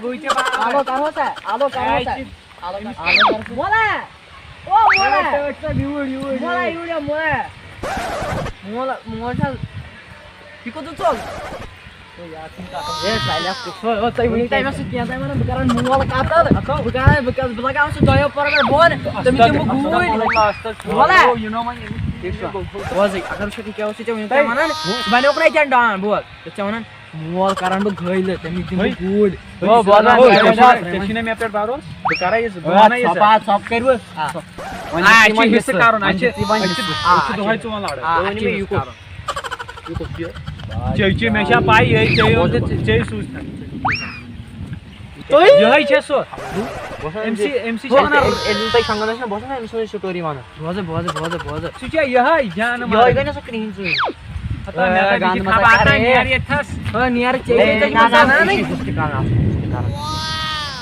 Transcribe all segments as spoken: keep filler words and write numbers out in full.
آلو کرو سا، آلو کرو سا۔ آلو کرو سا۔ مولا! او مولا! مولا، یوٗرۍ یو، مولا! مولا، مولا چھا؟ یہِ کوٚت ژوٚل؟ ہے، سالیہ، کُس وَ-، او، تُہۍ ؤنِو تۄہہِ مےٚ سۭتۍ کینٛہہ، تۄہہِ وَنان، بہٕ کَرَن مول قتل۔ بہٕ کَرَن، بہٕ کَرَن، بہٕ لَگاوَن سُہ دۄیو پَرَن بۄن۔ تٔمِس دِمہٕ بہٕ گوٗلۍ۔ مولا! بوزٕے، اگر وٕچھو، تُہۍ کیٛاہ اوسُے ژےٚ وٕنیُک تام وَنان؟ بہٕ بَنیوکھ نہ ییٚتٮ۪ن ڈان، بوز۔ تہٕ ژےٚ وَنان، مول کَرَن بہٕ گٲلۍ، تٔمِس دِمہٕ بہٕ گوٗلۍ۔ ہے، بوزان، ژےٚ چھُے نہ مےٚ پٮ۪ٹھ بھروسہٕ؟ بہٕ کَرا یہِ زٕ، بہٕ وَنَے یہِ زٕ۔ ژۄپہٕ ہا، ژۄپہٕ کٔرِوٕ۔ آ، آ، اَسہِ چھُ حِصہٕ کَرُن، اَسہِ چھِ، أسۍ چھِ دۄہَے ژٕ وَن لاڑان۔ آ، تُہۍ ؤنِو مےٚ، یہِ کوٚت؟ یہِ کوٚت چھُ؟ ژےٚ چھِ، مےٚ چھا پَے، یہِ ژےٚ یوت، ژےٚ سوٗز۔ یِہوٚے چھےٚ سۄ۔ أمۍ سٕے، أمۍ سٕے چھِ وَنان۔ ییٚلہِ تۄہہِ شۄنٛگان ٲسۍ نہ، بہٕ اوسُس نہ أمۍ سٕنٛز story وَنان۔ بوزٕ، بوزٕ، بوزٕ، بوزٕ۔ سُہ چھا یِہوٚے جانہٕ یِہوٚے مارٕنۍ؟ گٔے نہ سۄ کِہیٖنۍ ژٕے۔ ہتا مےٚ ہے، تَتہِ گانہٕ چھِ مَتھ خبر، کَرے۔ نیر ییٚتہِ تھَس۔ ہے، نیر ژےٚ ہے، ییٚتہِ نہ، نہ، نہ، زَنان نہ، ہے۔ یہِ چھُس تہِ کَران، اَتھ چھُس تہِ کَران۔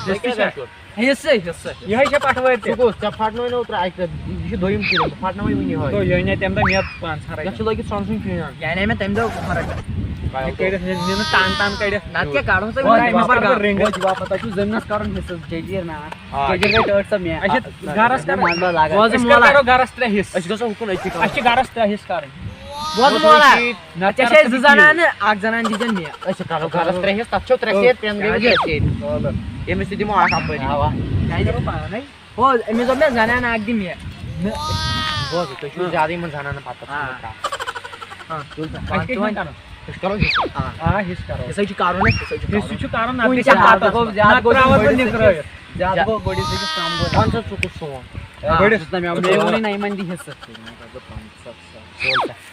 حِصہٕ چھا؟ حِصہٕ، حِصہٕ۔ یِہوٚے چھا پَٹھوٲرۍ تہِ؟ ژٕ کُس؟ ژےٚ پھَٹنووُے نہ اوترٕ اَکہِ لَٹہِ۔ یہِ چھِ دوٚیِم کِلِپ۔ بہٕ پھَٹناوَے وٕنہِ یِہوٚے۔ تو یِہوٚے نَے تَمہِ دۄہ مےٚ پانٛژھ ہَتھ یَتھ چھِ رۄپیہِ۔ لٲگِتھ سۄنہٕ سُنٛد چین۔ یہِ اَنے مےٚ تَمہِ دۄہ وُہَن رۄپیَن۔ یہِ کٔڑِتھ نِنہٕ تَن تَن کٔڑِتھ۔ نَتہٕ کیٛاہ کَڑہوس تۄہہِ وۄنۍ وۄنۍ تَمہِ پَتہٕ پَتہٕ رِنٛگ۔ وۄنۍ چھِ واپَس، تۄہہِ چھُو زٔمیٖنَس کَرُن حِصہٕ، جٔجیٖر نا۔ آ۔ جٔجیٖر گٔے ٹٲٹھ سا مےٚ۔ اَسہِ چھِ گَرَس نہ، پٮ۪ٹھ، منٛز منٛز لاگان۔ بوز أسۍ کَتہِ مولا۔ کَرو گَرَس ترٛےٚ حِصہٕ؟ أسۍ گژھو ہُکُن أتھی کَرُن۔ اَسہِ چھِ گَرَس ترٛےٚ حِصہٕ کَرٕنۍ۔ بوز مولا۔ نَتہٕ ژےٚ چھے کَرو زٕ زَنانہٕ، اَکھ زَنان دیٖزٮ۪ن مےٚ۔ أسۍ چھِ کَرو گَرَس ترٛےٚ حِصہٕ، تَتھ چھو ترٛےٚ سیٹ، ترٛٮ۪ن گٔے کیٛاہ؟ ترٛےٚ سیٹ۔ ییٚمِس تہِ دِمو اَکھ اَپٲری۔ اَوا۔ کیٛازِ دِمو پانَے؟ ہو، أمِس دوٚپ مےٚ زَنان اَکھ دِ مےٚ۔ نہ، بوز، تُہۍ چھِو زیادٕ یِمَن زَنانَن پَتہٕ۔ آ۔ آ۔ تُل سا۔ اَسہِ کیٛاہ چھُ وۄنۍ کَرُن؟ أسۍ کَرو حِصہٕ۔ آ۔ آ، حِصہٕ کَرو۔ حِصہٕ چھُ کَرُن اَسہِ، حِصہٕ چھُ حِصہٕ کَرُن۔ چھُ کَرُن، نَتہٕ کُنہِ گژھِ جایہِ پَتہٕ۔ گوٚو زیادٕ نَتہٕ گوٚو ترٛاوَکھ بہٕ بٔڑِس أکِس، نِکرٲوِتھ۔ زیادٕ گوٚو بٔڑِس أکِس کَم گوٚو۔ وَن سا ژٕ کُس سون؟ آ۔ بٔڑِس۔ مےٚ ووٚنُے نہ یِمَن دِ حِصہٕ۔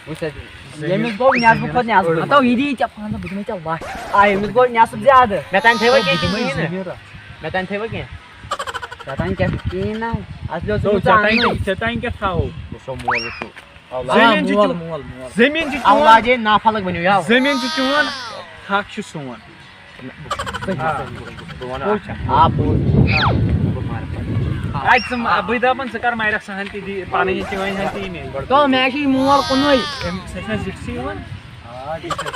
وٕچھ حظ، ییٚمِس گوٚو نٮ۪صٕب کھۄتہٕ نٮ۪صٕب۔ ہَتو یہِ دی ژےٚ پانٛژھ ہَتھ، بہٕ دِمَے ژےٚ لَچھ۔ آ، ییٚمِس گوٚو نٮ۪صٕب زیادٕ۔ مےٚ تام تھٲیوا کینٛہہ کِنہٕ کِہیٖنۍ نہٕ؟ مےٚ تام تھٲیوا کینٛہہ؟ ژےٚ تام کیٛاہ کِہیٖنۍ نہ؟ اَصلی اوس تو، اوٚنمُت ژےٚ تام ژٕ اَننُے۔ ژےٚ تام کیٛاہ تھاوو؟ وٕچھو مول وٕچھو۔ آ، اولاد۔ زٔمیٖن چھُ مول، چون۔ مول، مول۔ زٔمیٖن چھُ چون۔ اولادے نافلک بٔنِو یَوٕ۔ زٔمیٖن چھُ چون، حق چھُ سون۔ صحیح، آ۔ صحیح۔ بہٕ وَنہٕ اَکھ کَتھ۔ آ، بوز۔ بہٕ مارٕ پَتہٕ۔ اَتہِ ژٕ مہ-، بٕے دَپان ژٕ کَر مَرٮ۪کھ سۄ ہَن تہِ دی، پَنٕنۍ تہِ وۄنۍ ہَن تہِ یی مےٚ۔ تو مےٚ چھُ یہِ مول کُنُے۔ أمۍ، سۄ چھَنہ زِٹھسٕے یِوان؟ آ، ٹھیٖک چھُ۔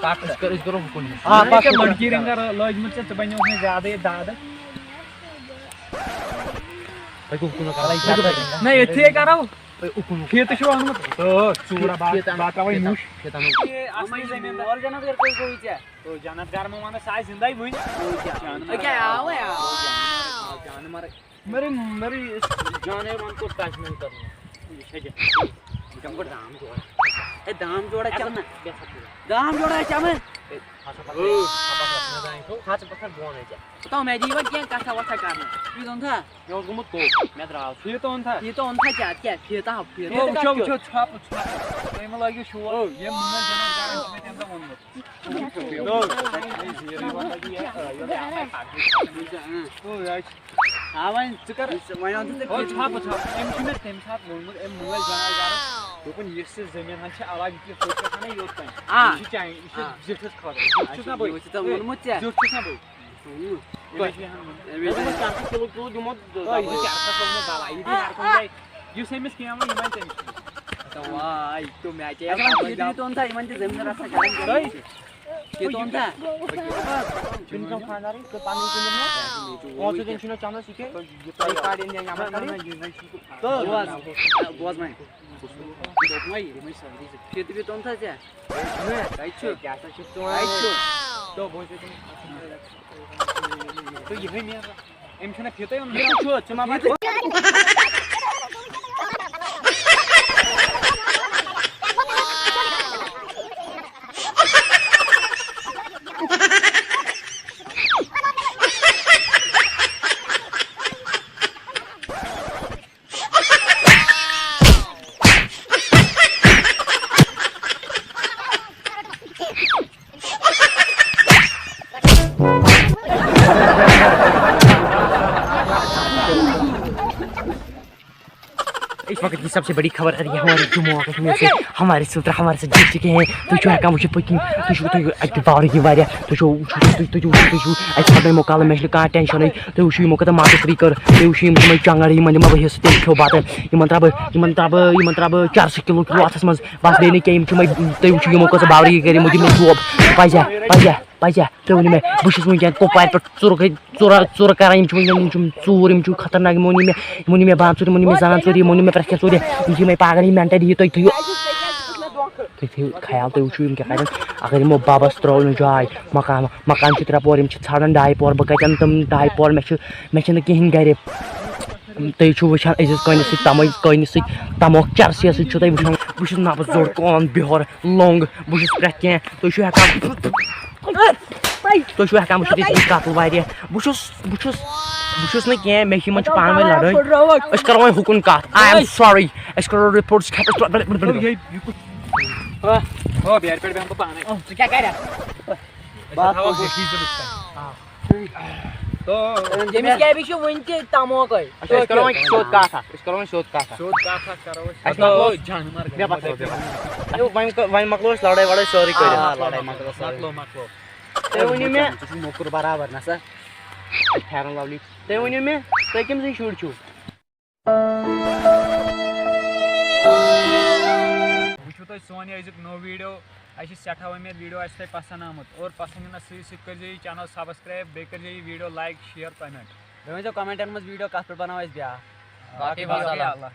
پَکھ، أسۍ کَر-، أسۍ کَرو ہُکُن۔ آ، مےٚ پَکھ چھےٚ ہُکُن۔ لٔڑکی رنٛگا رٲ-، لٲجمٕژ ژےٚ، ژٕ بَنیوکھ مےٚ زیادَے دادٕ۔ تۄہہِ کُکُن کَرو۔ نہ، ییٚتھی ہے کَرو۔ تۄہہِ اُکُن، اُکُن۔ فیٖتہٕ چھُ اوٚنمُت۔ آ، ژوٗر، فیٖتہٕ، بہٕ ہا، فیٖتہٕ بہٕ ہا ترٛاوَے اَنُن، مُش۔ فیٖتہٕ اَنُن۔ اے، اَصلی زٔمیٖندار۔ اور جنت گَر کوٚت گوٚوُے ژےٚ؟ تو جنت گَر مہٕ وَنہٕ، سُہ آسہِ زِندَے وٕنہِ۔ او جان۔ جانہٕ مَرٕ۔ أکیٛاہ آوٕے، آو۔ جانہٕ مَرٕ۔ مَرٕے، مَرٕے، أسۍ جانَے وَن کوٚت کَشمیٖر کَرُن۔ یہِ چھا جان؟ بہٕ چَمہٕ گۄڈٕ دام جوڑا۔ ہے، دام جوڑا چَمہٕ نہ۔ بیٚہہ سا، بیٚہہ سا۔ دام جوڑا چَمہٕ۔ ہے، کھسا پَتہٕ، او۔ کھسا پَتہٕ، کھسا پَتہٕ بۄن أژِتھ۔ تو مےٚ دی وۄنۍ کینٛہہ کَتھا وَتھا کَرنہٕ۔ یہِ زَن تھا۔ مےٚ اوس گوٚمُت کوٚپ، مےٚ درٛاو۔ فیٖتہٕ اوٚن تھا؟ فیٖتہٕ اوٚن تھا کیٛاہ؟ فیٖتہٕ ہاو، فیٖتہٕ ہے، وٕچھو، کَتھ وٕچھو، چھُ؟ ژھۄپہٕ، ژھۄپہٕ۔ تُہۍ مہٕ لٲگِو شور۔ او۔ ییٚمۍ مُنَل جنت گارَن چھُ مےٚ تَمہِ دۄہ ووٚنمُت۔ او، یہِ چھُ۔ آ، وۄنۍ ژٕ کَر۔ وۄنۍ اَن ژٕ ژےٚ او، فیٖتہٕ۔ ژھۄپہٕ، ژھۄپہٕ۔ أمۍ چھُ مےٚ تَمہِ ساتہٕ ووٚنمُت، أمۍ مُنَل جنت گارَن۔ دوٚپُن، یُس یہِ زٔمیٖن ہَن چھِ علاوٕ، یہِ چھِ ہُتھ پٲٹھۍ آسان یوٚت تام۔ آ۔ یہِ چھِ چانہِ، یہِ چھِ آ۔ زِٹھِس خٲطرٕ۔ زیُٹھ چھُس نہ بٕے۔ یہِ چھُ ژےٚ ووٚنمُت ژےٚ۔ زیُٹھ چھُس نہ بٕے۔ أمِس چھِ ہٮ۪وان وۄنۍ۔ أمِس چھِ چرسَس کِلوٗ کِلوٗ دِمو دَ-، آ، یہِ چھِ دَبٲیِتھ۔ چرسَس لوٚگمُت دَوا، یہِ دی ہَر کُنہِ جایہِ۔ یُس أمِس کینٛہہ وَنہِ، یہِ وَنہِ تٔمِس۔ اچھا، واے، تو میچ ہے اچھا، وۄنۍ کَمٕے فیٖتہٕ گژھِ۔ تہِ اوٚن تھا، یِمَن تہِ زٔمیٖن رَژھا کَرٕنۍ۔ تۄہہِ؟ فیٖتہٕ اوٚن تھا؟ چھُنہٕ کانٛہہ خانٛدارٕے، تہٕ پَنٕنۍ کِنہٕ نہ؟ پانٛژھ ہَتھ چھُنہٕ چَنٛدَس یہِ کینٛہہ۔ یہِ پَتہٕ کَڑِ أمۍ یا نہ، نہ، نہ، نہ، یہِ نہ چھُ۔ بوز، بوز وۄنۍ۔ دوٚپمَے، یِمَے سٲری زٕ۔ فیٖتہٕ ویٖتہٕ اوٚن تھا ژےٚ؟ ہے، چھُنہ، کَتہِ چھُ؟ کیٛاہ سا چھُکھ ژٕ وَنان؟ کَتہِ چھُ؟ تو بہٕ چھُس تو یِہوٚے مےٚ۔ أمۍ چھُنہ فیٖتَے اوٚنمُت۔ فیٖتہٕ چھُ، ژٕ ما وَن۔ इस वक्त की सबसे बड़ी खबर आ रही है हमारे जम्मू और कश्मीर से। हमारे सूत्र हमारे साथ जुड़ चुके हैं। تُہۍ چھِو ہٮ۪کان وٕچھِتھ پٔتۍ کِنۍ، تُہۍ چھِو، تُہۍ اَتہِ باورٕچ واریاہ، تُہۍ چھِو، تُہۍ چھِو، تُہۍ چھِو، تُہۍ چھِو اَتہِ پَتہٕ مۄکلان، مےٚ چھِنہٕ کانٛہہ ٹٮ۪نشَنٕے۔ تُہۍ وٕچھِو یِمو کۭژاہ ماٹر سپری کٔر، تُہۍ وٕچھِو یِم چھِ مےٚ چنٛگَر، یِمَن دِمہٕ بہٕ حِصہٕ، تیٚلہِ کھیوٚو بَتہٕ۔ یِمَن ترٛاوٕ بہٕ، یِمَن ترٛاوٕ بہٕ، یِمَن ترٛاوٕ بہٕ چرسہٕ کِلوٗ کِلوٗ اَتھَس منٛز، بَس بیٚیہِ نہٕ کینٛہہ، یِم چھِ مےٚ، تُہۍ وٕچھِو یِمو کۭژاہ باورٕچ کٔر، یِمو دِیِو مےٚ ژوپ۔ پزیا، پزیا، پزیا، تُہۍ ؤنِو مےٚ، بہٕ چھُس وٕنکیٚن کۄپوارِ پٮ۪ٹھ ژُرٕ گٔے، ژُرٕ، ژُرٕ کران، یِم چھِ وٕنکیٚن، یِم چھِ یِم ژوٗر، یِم چھِ خطرناک، یِمو نی مےٚ، یِمو نی مےٚ بانہٕ ژوٗرِ، یِمو نی مےٚ زنان ژوٗرِ، یِمو نی مےٚ پرٛٮ۪تھ کینٛہہ ژوٗرِ، یِم چھِ یِمے پاگل، یِم مٮ۪نٹل، یہِ تُہۍ تھٲیِو، تُہۍ تھٲیِو خیال، تُہۍ وٕچھِو یِم کیٛاہ کرن، اگر یِمو ببس ترٛٲو نہٕ جاے، مکان، مکان چھِ ترٛےٚ پور، یِم چھِ ژھانڈان ڈاے پور، بہٕ کتہِ انہٕ تِم ڈاے پور، مےٚ چھِ، مےٚ چھِنہٕ کِہیٖنۍ گرِ۔ تُہۍ چھِو وٕچھان أزِس کٲنِس سۭتۍ تَمٲے کٲنِس سۭتۍ تَموکھ چرسِیَس سۭتۍ چھِو تُہۍ وٕچھان۔ بہٕ چھُس نَبہٕ زوٚر کون بِہُر لوٚنٛگ، بہٕ چھُس پرٛٮ۪تھ کینٛہہ۔ تُہۍ چھِو ہٮ۪کان، تُہۍ چھِو ہٮ۪کان وٕچھِتھ ییٚتہِ چھِ قتل واریاہ۔ بہٕ چھُس، بہٕ چھُس، بہٕ چھُس نہٕ کینٛہہ، مےٚ چھِ یِمَن چھِ پانہٕ ؤنۍ لڑٲے۔ أسۍ کَرو وۄنۍ ہُکُن کَتھ۔ I am sorry۔ أسۍ کَرو رِپورٹٕس۔ ہو بیرِ پٮ۪ٹھ بیٚہمہٕ بہٕ پانے۔ ژٕ کیٛاہ کَرکھ؟ بہٕ تھاوو گوٚو فیٖزر وٕچھتھ۔ تو ییٚمِس کیٛاہ بیٚیہِ چھُ وٕنہِ تہِ تموکے۔ اچھا، أسۍ کرو وۄنۍ سیوٚد کتھ اکھ، أسۍ کرو وۄنۍ سیوٚد کتھ اکھ۔ سیوٚد کتھ اکھ کرو أسۍ۔ اَسہِ مۄکلوو۔ جانور مےٚ مۄکلوو، مےٚ مۄکلوو۔ اچھا، وۄنۍ، وۄنۍ مۄکلو أسۍ لڑٲے وڑٲے سٲرٕے کٔرِتھ۔ آ، لڑٲے مۄکلو سٲرٕے۔ مۄکلو، مۄکلو۔ تُہۍ ؤنِو مےٚ۔ ژٕ چھُکھ موٚکُر برابر نہ سا۔ پھیرن لولی۔ تُہۍ ؤنِو مےٚ، تُہۍ کٔمۍ سٕنٛدۍ شُرۍ چھِو؟ وٕچھِو تُہۍ سون یہِ أزیُک نوٚو ویٖڈیو۔ اَسہِ چھِ سٮ۪ٹھاہ اُمید ویٖڈیو آسہِ تۄہہِ پَسنٛد آمُت، اور پَسنٛد یِنَس سۭتۍ سۭتۍ کٔرۍزیو یہِ چَنَل سَبسکرٛایِب، بیٚیہِ کٔرۍزیو یہِ ویٖڈیو لایِک، شِیَر، کَمٮ۪نٛٹ۔ بیٚیہِ ؤنۍزیو کَمٮ۪نٛٹَن منٛز ویٖڈیو کَتھ پٮ۪ٹھ بَناوو أسۍ بیٛاکھ۔ باقٕے وَسَلام۔